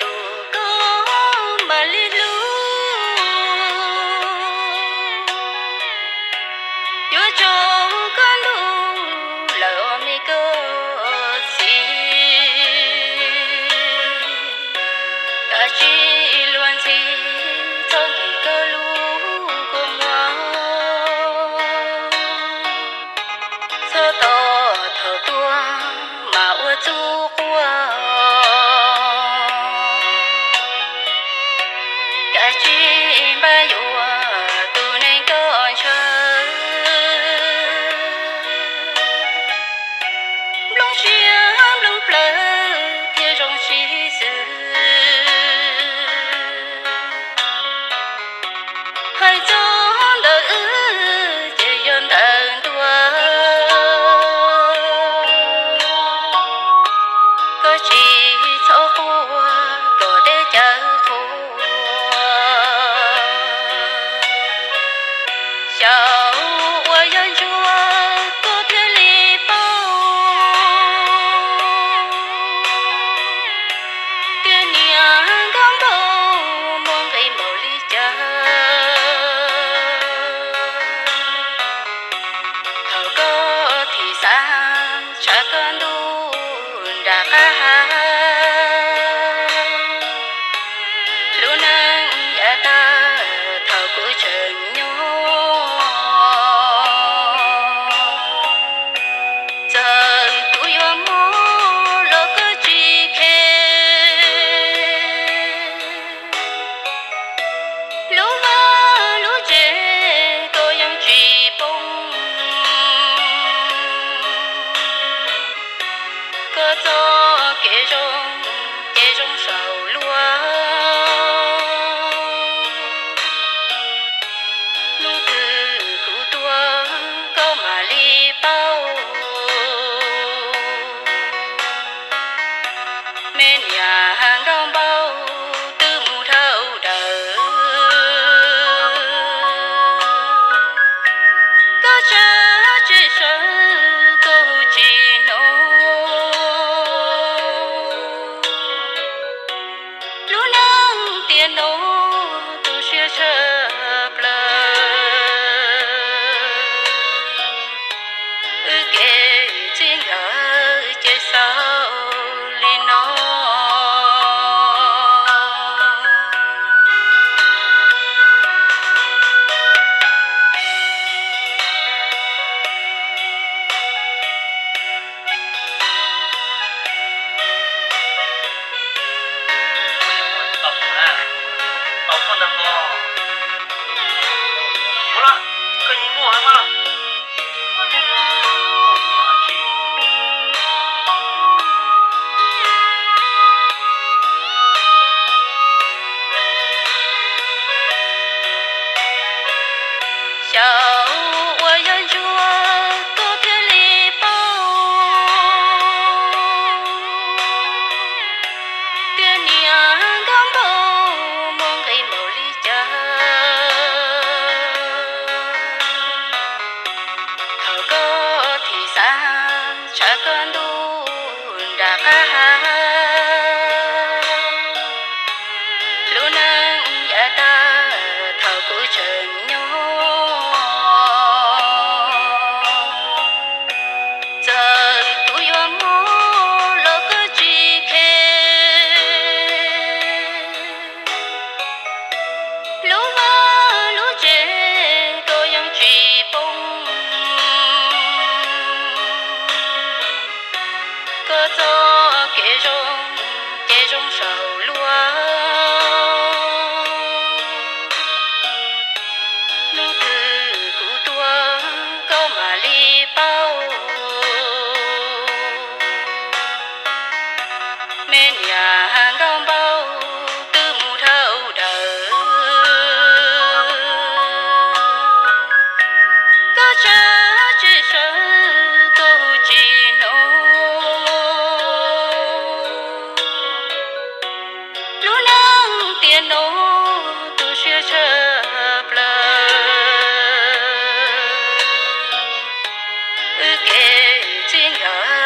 tus koj mam li hlub, yuav tso koj ntuj lawm me koj txiv. Kav tsij luag ntxhi txhob nkim koj lub kua muag, txhob tos thaum tuag mas ua txuj quaj. Kav tsij npaj yuav tus neeg koj ntshaw, nplooj siab nplooj plawv thiaj zoo sib xws. Hais txog ntawm wb ces yog ntawm ntua, koj tsis txhob quaj kom deb cawv qhuas. Xyaum uas yog ntsuag koj thiaj li paub, tiag niam nkauj npaum muaj nqis npaum li cas. Thaum koj thim xav tshav koj ntuj nram qab hav, lub neej yav tag thaum kuv tseem nyob. Txawm kuv yuav mob los koj tsis khe, lub vaj lub tsev koj yeej tsis poob. Koj txoj kev zoo ces zoo saum luag, hnub twg kuv tuag koj mam li paub. Me niam nkauj npaum twb mus dhau daws, koj tsa tsev sawv koj hu tsis hnov. Lub neej tiam no tu siab tshaj plaws, wb kev txij nkawm ces xaus li no. Xyaum uas yog ntsuag koj thiaj li paub, tiag niam nkauj npaum muaj nqis npaum li cas. Thaum koj thim xav tshav koj ntuj nram qab hav, lub neej yav tag thaum kuv tseem nyob. Txawm kuv yuav mob los koj tsis khe, lub vaj lub tsev koj yeej tsis poob. Koj txoj kev zoo ces zoo saum luag, hnub twg kuv tuag koj mam li paub. Me niam nkauj npaum twb mus dhau daws, koj tsa tsev sawv koj hu tsis hnov. Lub neej tiam no tu siab tshaj plaws, wb kev txij nkawm